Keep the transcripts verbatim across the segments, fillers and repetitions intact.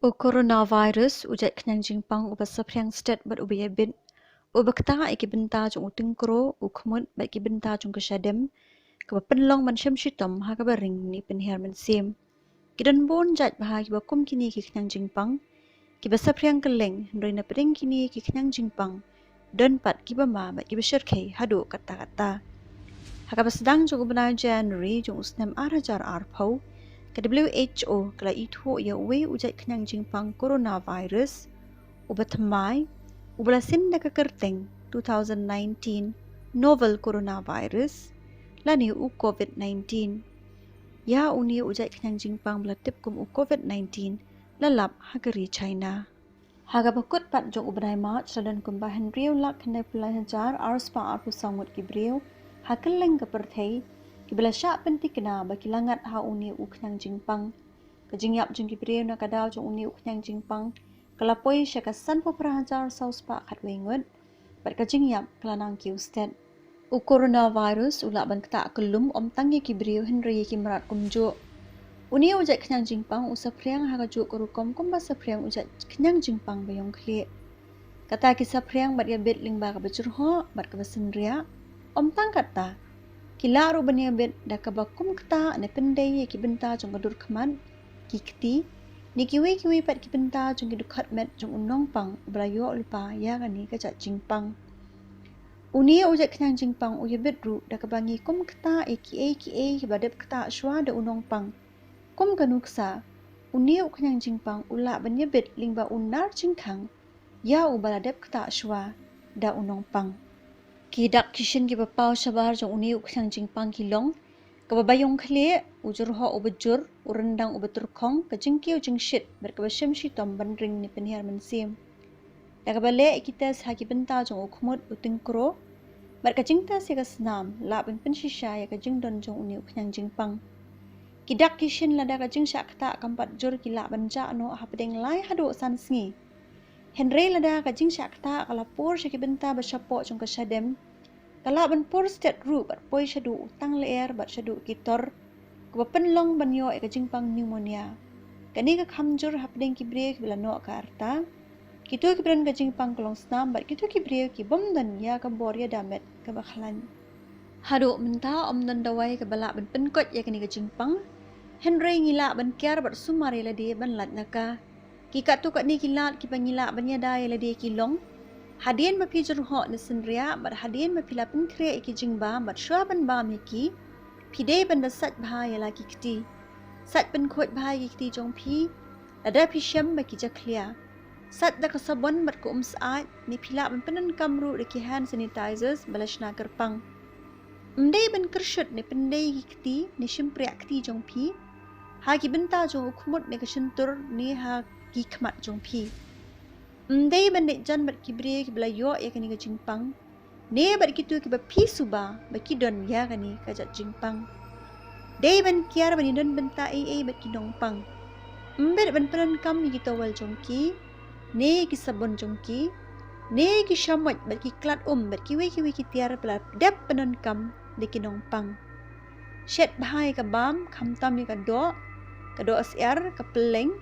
U coronavirus, u jait khñiang jingpang uba saphriang stet bad uba ïabit, uba ktah ïa ki bynta jong u tyngkro, u khmut bad ki bynta jong ka shadem, kaba pynlong ban shem shitom ha kaba ring ne pynhiar mynsiem. Ki don bun jait bha kiba kum kine ki khñiang jingpang kiba saphriang kylleng, hynrei na pdeng kine ki khñiang jingpang don pat kiba ma bad kiba shyrkhei haduh katta katta. Ha kaba sdang jong u bnai January jong u snem ar hajar arphew, ka W H O ka la ithuh ïa uwei u jait khñiang jingpang coronavirus uba thymmai, uba la sin da ka kyrteng two thousand nineteen novel coronavirus lane u covid nineteen. Ïa une u jait khñiang jingpang ba la tip kum u covid nineteen la lap ha ka ri China. Ha kaba kut pat jong u bnai March la don kumba hynriew lak khyndai phew lai hajar ar spah arphew saw ngut ki briew ha kylleng ka pyrthei kiba la shah pynthikna ba ki la ngat ha une u khñiang jingpang. Ka jingïap jong ki briew na ka daw jong une u khñiang jingpang ka la poi sha ka sanphew phra hajar saw spah khatwei ngut, bad ka jingïap ka la nang kiew stet. U coronavirus u lah ban ktah kyllum ym tang ïa ki briew hynrei ïa ki mrad kumjuh. Une u jait khñiang jingpang u saphriang ha kajuh ka rukom kumba saphriang u jait khñiang jingpang ba ïong khlieh. Kata ki saphriang bad ïabit lyngba kaba jyrhoh bad kaba synriah. Ym tang kata, ki lah ruh ban ïabit da kaba kum ktah ne pyndei ïa ki bynta jong ka dur khmat, ki kti, ne kiwei kiwei pat ki bynta jong ki dkhot met jong u nongpang uba la ïoh lypa ïa kane ka jait jingpang. Une u jait khñiang jingpang u ïabit ruh da kaba ngi kum ktah ïa kiei kiei kiba dep ktah shuwa da u nongpang. Kum ka nuksa, une u khñiang jingpang u lah ban ïabit lyngba u nar jingkhang ïa uba la dep ktah shuwa da u nongpang. Ki dak ki shin kiba paw shabar jong une u khñiang jingpang ki long kaba ba ïong khlieh, u jyrhoh uba jur, u ryndang uba tyrkhong, ka jingkiew jingshit bad kaba shem shitom ban ring ne pynhiar mynsiem. Da kaba leh ïa ki test ha ki bynta jong u khmut, u tyngkro bad ka jingtest ïa ka snam lah ban pynshisha ïa ka jingdon jong une u khñiang jingpang. Ki dak ki shin lada ka jingshah ktah kam pat jur ki lah ban jah noh hapdeng lai haduh san sngi. Hynrei lada ka jingshah ktah ka la pur sha ki bynta ba shapoh jong ka shadem, ka lah ban pur stet ruh bad poi shaduh u tang lyer bad shaduh ki tor, kaba pynlong ban ïoh ïa ka jingpang pneumonia. Kane ka kham jur hapdeng ki briew kiba la noh ka rta, kito kiba don ka jingpang ka long snam bad kito ki briew ki bym don ïa ka bor ïada met kaba khlaiñ. Haduh mynta ym don dawai kaba lah ban pynkoit ïa kane ka jingpang. Hynrei ngi lah ban kiar bad sumar ïa lade ban lait na ka. Ki katto katne ki lad kiba ngi lah ban ïada ïa lade ki long: hadien ba phi jyrhoh ne synriah bad hadien ba phi la pynkhreh ïa ki jingbam bad shuwa ban bam ïa ki, phi dei ban da sait bha ïa la ki kti. Sait pynkhuid bha ïa ki kti jong phi lada phi shem ba ki jakhlia. Sait da ka sabon bad ka um syaid, ne phi lah ban pyndonkam ruh da ki hand sanitizers ba la shna kyrpang. Ym dei ban kyrshut ne pyndei ïa ki kti ne shympriah kti jong phi ha ki bynta jong u khmut ne ka shyntur ne ha ki khmat jong phi. Ym dei ban dei jan bad ki briew kiba la ïoh ïa kane ka jingpang ne bad kito kiba phi suba ba ki don ïa kane ka jait jingpang. Dei ban kiar ban ïadon bynta ei ei bad ki nongpang. Ym bit ban pyndonkam ïa ki towel jong ki, ne ki sabon jong ki, ne ki shamoit bad ki klat um bad kiwei kiwei ki tiar ba la dep pyndonkam da ki nongpang. Shet bha ïa ka bam, khamtam ïa ka doh, ka doh syiar, ka pylleng.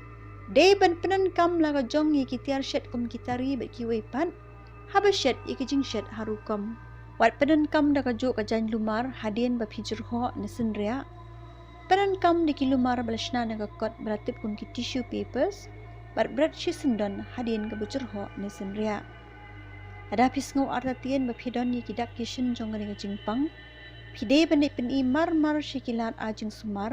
Dei ban pyndonkam la ka jong ïa ki tiar shet kum ki tari bad kiwei pat haba shet ïa ki jingshet ha rukom. Wat pyndonkam da kajuh ka jaiñ lumar hadien ba phi jyrhoh ne synriah. Pyndonkam da ki lumar ba la shna na ka kot ba la tip kum ki tissue papers, bad bret shisyndon hadien kaba jyrhoh ne synriah. Lada phi sngew artatien ba phi don ïa ki dak ki shin jong kane ka jingpang, phi dei ban leit pyni mar mar sha ki lad ai jingsumar,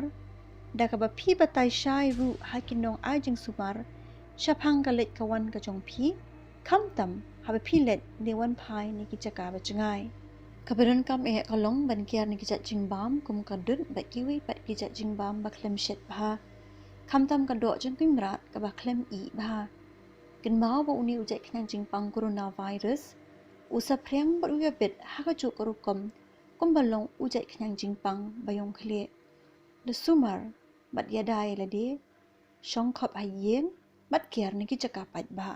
da kaba phi batai shai ruh ha ki nong ai jingsumar shaphang ka leit ka wan ka jong phi, khamtam haba phi leit ne wan phai na ki jaka ba jngai. Kaba donkam eh ka long ban kiar na ki jait jingbam kum ka dud bad kiwei pat ki jait jingbam ba khlem shet bha, khamtam ka doh jong ki mrad kaba khlem ih bha. Kynmaw ba une u jait khñiang jingpang coronavirus u saphriang bad u ïabit ha kajuh ka rukom kumba long u jait khñiang jingpang ba ïong khlieh. Da sumar bad ïada ïa lade, shong khop ha ïing bad kiar na ki jaka paidbah.